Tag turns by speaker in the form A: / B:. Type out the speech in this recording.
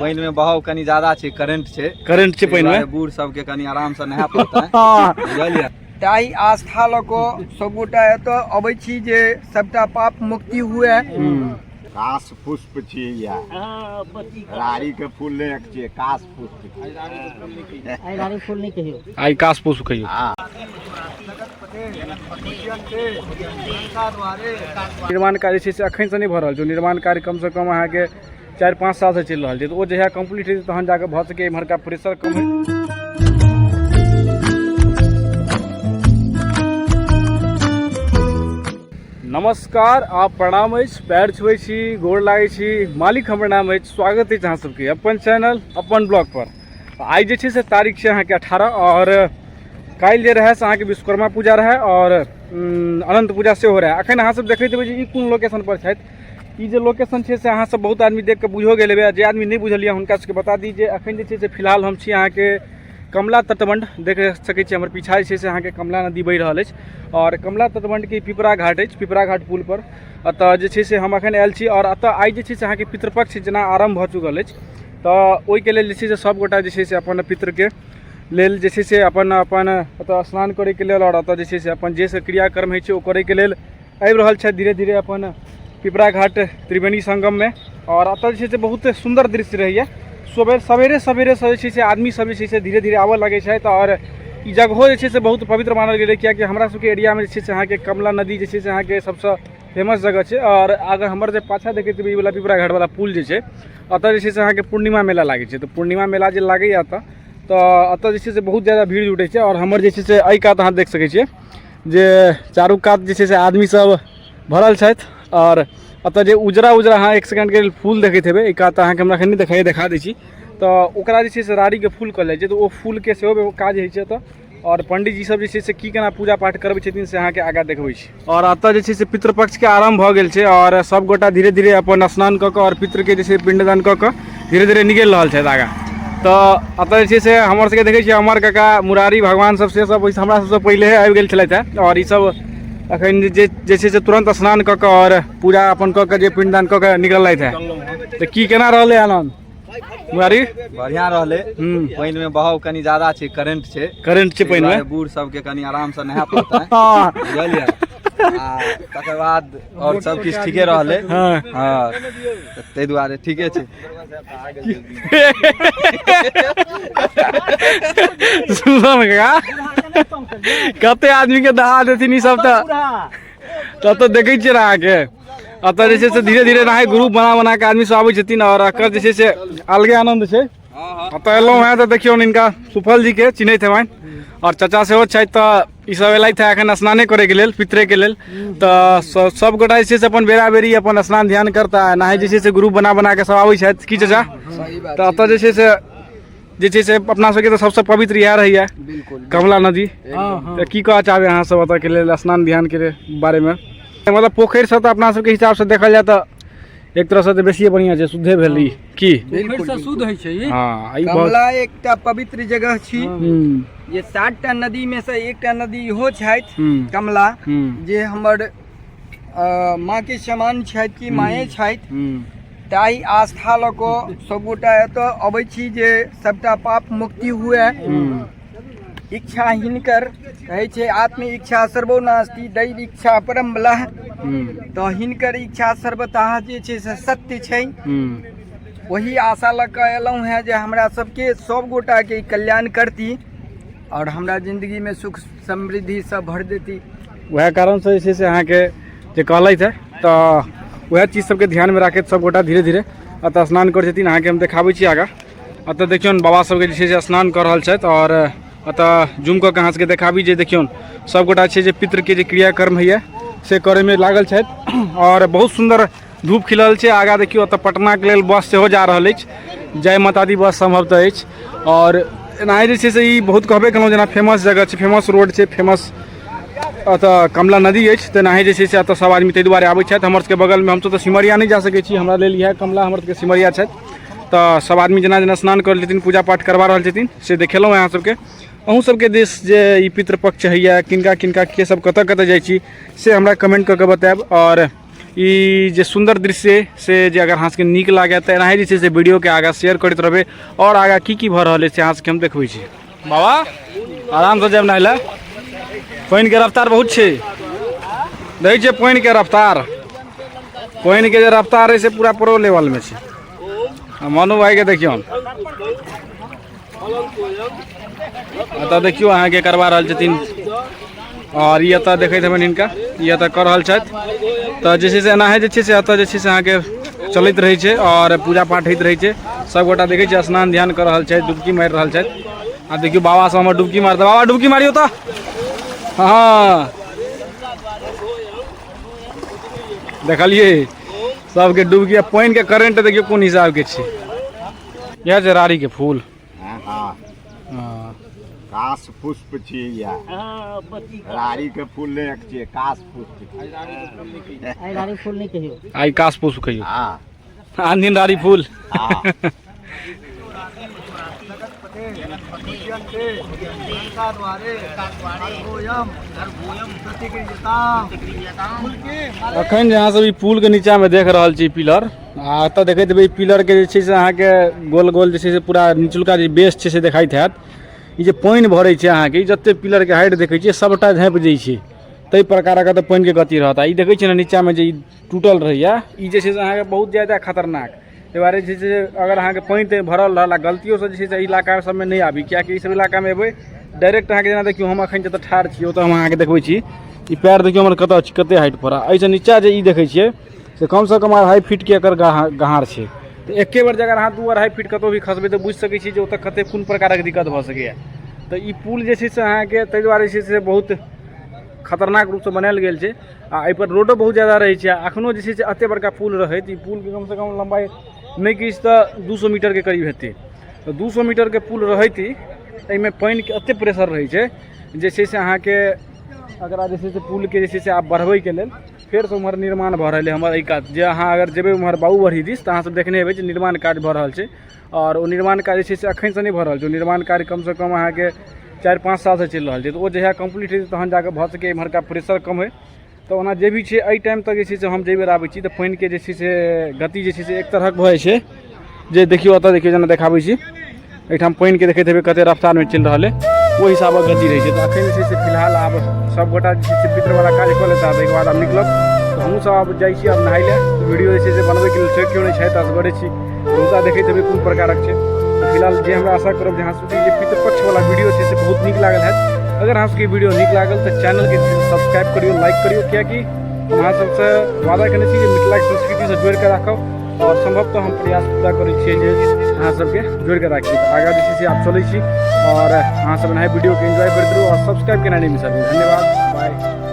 A: पानि में बहाव कनी ज्यादा छै, करेंट छै।
B: करेंट छै पानि में।
A: बूढ़ सबके कनी आराम से नहा पड़तै, बुझलियै?
C: ताहि आस्था लऽ कऽ सभगोटा एतऽ अबै छी जे सभटा पाप मुक्ति हुए।
D: काश पुष्प छियै इएह, राड़ी के फूल नहि छियै, काश पुष्प छियै।
E: आइ रानी फूल नहि कहियौ,
B: आइ काश पुष्प कहियौ। निर्माण कार्य छै से एखनसँ नहि भऽ रहल छै। निर्माण कार्य कमसँ कम अहाँके 4-5 सालसँ चलि रहल छै, तऽ ओ जहिया कम्प्लीट हेतै तहन जाकऽ भऽ सकै इम्हरका प्रेशर कम होइ। नमस्कार आ प्रणाम अछि, पैर छुबै छी, गोर लागै छी, मालिक हमर नाम अछि। स्वागत अछि अहाँ सबके अपन चैनल अपन ब्लॉग पर। आइ जे छै से तारीख छै अहाँके 18 और काल्हि जे रहै से अहाँके विश्वकर्मा पूजा रहै और अनन्त पूजा सेहो रहै। अखन अहाँ सब देखैत हेबै जे ई कोन लोकेशन पर छथि। ई जे लोकेशन छै से अहाँ सब बहुत आदमी देख कऽ बुझो गेल हेबै, जे आदमी नहि बुझल यऽ हुनका सबके बता दी जे अखन जे छै से फिलहाल हम छी अहाँके कमला तटबंध। देख सकै छी हमर पीछा जे छै से अहाँके कमला नदी बहि रहल अछि और कमला तटबंधके पिपरा घाट अछि। पिपरा घाट पुल पर एतऽ जे छै से हम अखन आयल छी और एतऽ आइ जे छै से अहाँके पितृपक्ष जेना आरम्भ भऽ चुकल अछि, तऽ ओहिके लेल जे छै से सभगोटा जे छै से अपन पितृके लेल जे छै से अपन अपन एतऽ स्नान करैके लेल और एतऽ जे छै से अपन जे सब क्रियाकर्म होइ छै ओ करैके लेल आबि रहल छथि धीरे धीरे अपन पिपरा घाट त्रिवेणी संगममे। और एतऽ जे छै से बहुत सुन्दर दृश्य रहैए। सवेरे सवेरेसँ जे छै से आदमी सब जे छै से धीरे धीरे आबऽ लगै छथि और ई जगहो जे छै से बहुत पवित्र मानल गेलै, किएकि हमरा सबके एरियामे जे छै से अहाँके कमला नदी जे छै से अहाँके सबसँ फेमस जगह छै। और अगर हमर जे पाछाँ देखैत हेबै ई वला पिपरा घाटवला पुल जे छै, एतऽ जे छै से अहाँके पूर्णिमा मेला लागै छै। तऽ पूर्णिमा मेला जे लागैए एतऽ, तऽ एतऽ जे छै से बहुत ज्यादा भीड़ जुटै छै। और हमर जे छै से एहि कात अहाँ देख सकै छियै जे चारू कात जे छै से आदमी सब भरल छथि। और एतऽ जे उजरा उजरा अहाँ एक सेकंडके लेल फूल देखैत हेबै एहि कात, अहाँके हमरा एखन नहि देखाइए, देखा दै छी, तऽ ओकरा जे छै से राड़ीके फूल कहल जाइ छै। तऽ ओ फूलके सेहो काज होइ छै एतऽ। और पंडीजी सब जे छै से की केना पूजा पाठ करबै छथिन से अहाँके आगाँ देखबै छी। और एतऽ जे छै से पितृपक्षके आरम्भ भऽ गेल छै और सब गोटा धीरे धीरे अपन स्नान कऽ कऽ और पितृके जे छै पिंडदान कऽ कऽ धीरे धीरे निकलि रहल छथि आगाँ। तऽ एतऽ जे छै से हमर सबके देखै छियै अमर काका, मुरारी भगवान सब से सब हमरा सबसँ पहिले आबि गेल छलथि हेँ। और ई सब अखन जे जे छै से तुरन्त स्नान कऽ कऽ और पूजा अपन कऽ कऽ जे पिंडदान कऽ कऽ निकललथि हेँ। तऽ की केना रहलै आनन्द मुरारी?
A: बढ़िया रहलै। पानि में बहाव कनी ज्यादा छै, करेंट छै।
B: करेंट छै पानि में।
A: बूढ़ सबके कनी आराम से नहा पड़तै, बुझलियै? आ तकर बाद और सब किछु ठीके रहलै। हँ, ताहि दुआरे ठीके छै।
B: सुनल काका, कते आदमी के दहा देथिन ई सब। तऽ तऽ देखै छियै ने अहाँके एतऽ जे छै से धीरे धीरे नहाय ग्रुप बना बना के आदमी सब आबै छथिन और एकर जे छै से अलगे आनंद छै। एतऽ एलहुँ हेँ तऽ देखियौ हिनका सुफल जी के चिन्हैत हेबनि और चाचा सेहो छथि। तऽ ई सब एलथि हेँ एखन स्नाने करैके लेल पितरेके लेल। तऽ सब गोटा जे छै से अपन बेरा बेरी अपन स्नान ध्यान करता, नहाय जे छै से ग्रुप बना बना के सब आबै छथि। की चाचा? तऽ एतऽ जे छै से अपना सबके तऽ सबसँ पवित्र इएह रहैया कमला नदी। तऽ की कहऽ चाहबै अहाँ सब एतऽ के लेल स्नान ध्यान के बारेमे? मतलब पोखरि से तऽ अपना सबके हिसाबसँ देखल जाय तऽ एक तरहसँ तऽ बेसिए बढ़िआँ छै, शुद्धे भेल ई की?
C: पोखरि
F: शुद्ध होइ छै।
B: हँ, ई बहुत
C: कमला एकटा पवित्र जगह छी जे 7टा नदी में से एकटा नदी इहो छथि कमला, जे हमर माँ के समान छथि कि माए छथि। ताहि आस्था लऽ कऽ सभगोटा एतऽ अबै छी जे सभटा पाप मुक्ति हुए। इच्छा हिनकर कहै छै आत्म इच्छा सर्वो नास्ति दैव इच्छा परम बलः, तऽ हिनकर इच्छा सर्वतः जे छै से सत्य छै। वही आशा लऽ कऽ एलहुँ हेँ जे हमरा सबके सब गोटाके कल्याण करती आओर हमरा जिन्दगीमे सुख समृद्धि सब भरि देती।
B: वएह कारणसँ जे छै से अहाँके जे कहलथि हे तऽ वएह चीज सबके ध्यानमे राखैत सब गोटा धीरे धीरे एतऽ स्नान करै छथिन। अहाँके हम देखाबै छी आगाँ। एतऽ देखियौन बाबा सबके जे छै से स्नान कऽ रहल छथि और एतऽ जूम कऽ के अहाँ सबके देखाबी जे देखियौन सब गोटा छै जे पितृके जे क्रियाकर्म होइए से करैमे लागल छथि और बहुत सुन्दर धूप खिलल छै। आगाँ देखियौ एतऽ पटनाके लेल बस सेहो जा रहल अछि, जय माता दी बस सम्भवतः अछि। और एनाहे जे छै से ई बहुत कहबे केलहुँ जेना फेमस जगह छै, फेमस रोड छै, फेमस एतऽ कमला नदी अछि, तेनाहे जे छै से एतऽ सब आदमी ताहि दुआरे आबै छथि। हमर सबके बगलमे हमसब तऽ सिमरिया नहि जा सकै छी, हमरा लेल इएह कमला हमर सबके सिमरिया छथि। तऽ सब आदमी जेना जेना स्नान करै छथिन, पूजा पाठ करबा रहल छथिन, से देखेलहुँ अहाँ सबके। अहूँ सबके देश जे ई पितृपक्ष होइए, किनका किनका के सब कतऽ कतऽ जाइ छी से हमरा कमेंट कऽ के बतायब। और ई जे सुन्दर दृश्य से जे अगर अहाँ सबके नीक लागै तऽ एनाहे जे छै से वीडियोके आगाँ शेयर करैत रहबै आओर आगाँ की की भऽ रहल अछि से अहाँ सबके हम देखबै छी। बाबा आरामसँ जायब नहाय लए, पानिके रफ्तार बहुत छै, देखै छियै पानिके रफ्तार, पानिके जे रफ्तार है से पूरा प्रो लेवलमे छै। आ मनु भाइके देखियौ, एतऽ देखियौ अहाँके करवा रहल छथिन आओर ई एतऽ देखैत हेबनि हिनका, ई एतऽ कऽ रहल छथि। तऽ जे छै से एनाहे जे छै से एतऽ जे छै से अहाँके चलैत रहै छै आओर पूजा पाठ होइत रहै छै। सबगोटा देखै छियै स्नान ध्यान कऽ रहल छथि, डुबकी मारि रहल छथि। आ देखियौ बाबा सब हमर डुबकी मारतै। बाबा डुबकी मारियौ तऽ। हँ देखलियै सबके डुबकी। आ पानिके करेंट देखियौ कोन हिसाबके छै। इएह छै राड़ीके फूल।
D: हँ, काश पुष्प छियै इएह, राड़ी के फूल नहि छियै, काश पुष्प छियै।
E: आइ राड़ी फूल नहि कहियौ,
B: आइ काश पुष्प कहियौ।
D: हँ,
B: आन दिन राड़ी फूल।
D: हँ।
B: अखन जे अहाँ सब ई पुल के नीचा में देख रहल छी पिलर, आ एतऽ देखैत हेबै पिलर के जे छै से अहाँके गोल गोल जे छै से पूरा निचुलका जे बेस छै से देखाइत हैत। ई जे पानि भरै छै अहाँके, ई जते पिलर के हाइट देखै छियै सबटा झाँपि दै छै, ताहि प्रकारक एतऽ पानिके गति रहत। आ ई देखै छियै ने नीचामे जे ई टूटल रहैया, ई जे छै से अहाँके बहुत ज्यादा खतरनाक। ताहि दुआरे जे छै से अगर अहाँके पानि तानि भरल रहल आ गलतियोसँ जे छै से एहि इलाका सबमे नहि आबी, किएकि ई सब इलाकामे एबै डायरेक्ट अहाँके जेना देखियौ हम एखन जतऽ ठाढ़ छी ओतऽ हम अहाँके देखबै छी, ई पैर देखियौ हमर कतऽ छै, कते हाइट पर। आ एहिसँ नीचा जे ई देखै छियै से कमसँ कम 2.5 फीटके एकर गहार छै। तऽ एके बेर जे अगर अहाँ 2-2.5 फीट कतहु भी खसबै तऽ बुझि सकै छी जे ओतऽ कते कोन प्रकारक दिक्कत भऽ सकैए। तऽ ई पुल जे छै से अहाँके ताहि दुआरे जे छै से बहुत खतरनाक रूपसँ बनायल गेल छै आ एहिपर रोडो बहुत ज्यादा रहै छै। आ एखनो जे छै से एतेक बड़का पुल रहैत, ई पुलके कमसँ कम लम्बाइ नहि किछु तऽ 200 मीटरके करीब हेतै। तऽ 200 मीटरके पुल रहैत ही एहिमे पानिके एतेक प्रेशर रहै छै जे छै से अहाँके एकरा जे छै से पुलके जे छै से आब बढ़बैके लेल फेरसँ उम्हर निर्माण भऽ रहलै। हमर एहि कात जे अहाँ अगर जेबै उम्हर बाबूबरही दिस तऽ अहाँसभ देखने हेबै जे निर्माण कार्य भऽ रहल छै। आओर ओ निर्माण कार्य जे छै से एखनसँ नहि भऽ रहल छै, ओ निर्माण कार्य कमसँ कम अहाँके 4-5 सालसँ चलि रहल छै। तऽ ओ जहिया कम्प्लीट हेतै तहन जाकऽ भऽ सकैए एम्हरका प्रेशर कम होइ। तऽ ओना जे भी छै एहि टाइम तक जे छै से हम जाहि बेर आबै छी तऽ पानिके जे छै से गति जे छै से एक तरहक भऽ जाइ छै। जे देखियौ ओतऽ देखियौ जेना देखाबै छी एहिठाम पानिके देखैत हेबै कते रफ्तारमे चलि रहल अइ, ओहि हिसाबक गति रहै छै। तऽ एखन जे छै से फिलहाल आब सबगोटा जे छै से पितृवला काज कऽ लेता, ताहिके बाद आब निकलब। तऽ हमहूँसब आब जाइ छी आब नहाय लए। वीडियो जे छै से बनबैके लेल से केओ नहि छथि, असगरे छी। रौदा देखैत हेबै कोन प्रकारक छै। तऽ फिलहाल जे हमरा आशा करब जे अहाँ सबके जे पितृपक्षवला वीडियो छै से बहुत नीक लागल हैत। अगर अहाँ सबके वीडियो नीक लागल तऽ चैनलके सब्सक्राइब करियौ, लाइक करियौ, कियाकि हम अहाँ सबसँ वादा केने छी जे मिथिलाके संस्कृतिसँ जोड़िकऽ राखब आओर सम्भवतः हम प्रयास पूरा करै छियै जे अहाँ सबके जोड़िकऽ राखी। तऽ आगाँ जे छै से आब चलै छी आओर अहाँ सब एनाहे वीडियोके एन्जॉय करैत रहू आओर सब्सक्राइब केनाइ नहि बिसरबै। धन्यवाद, बाय।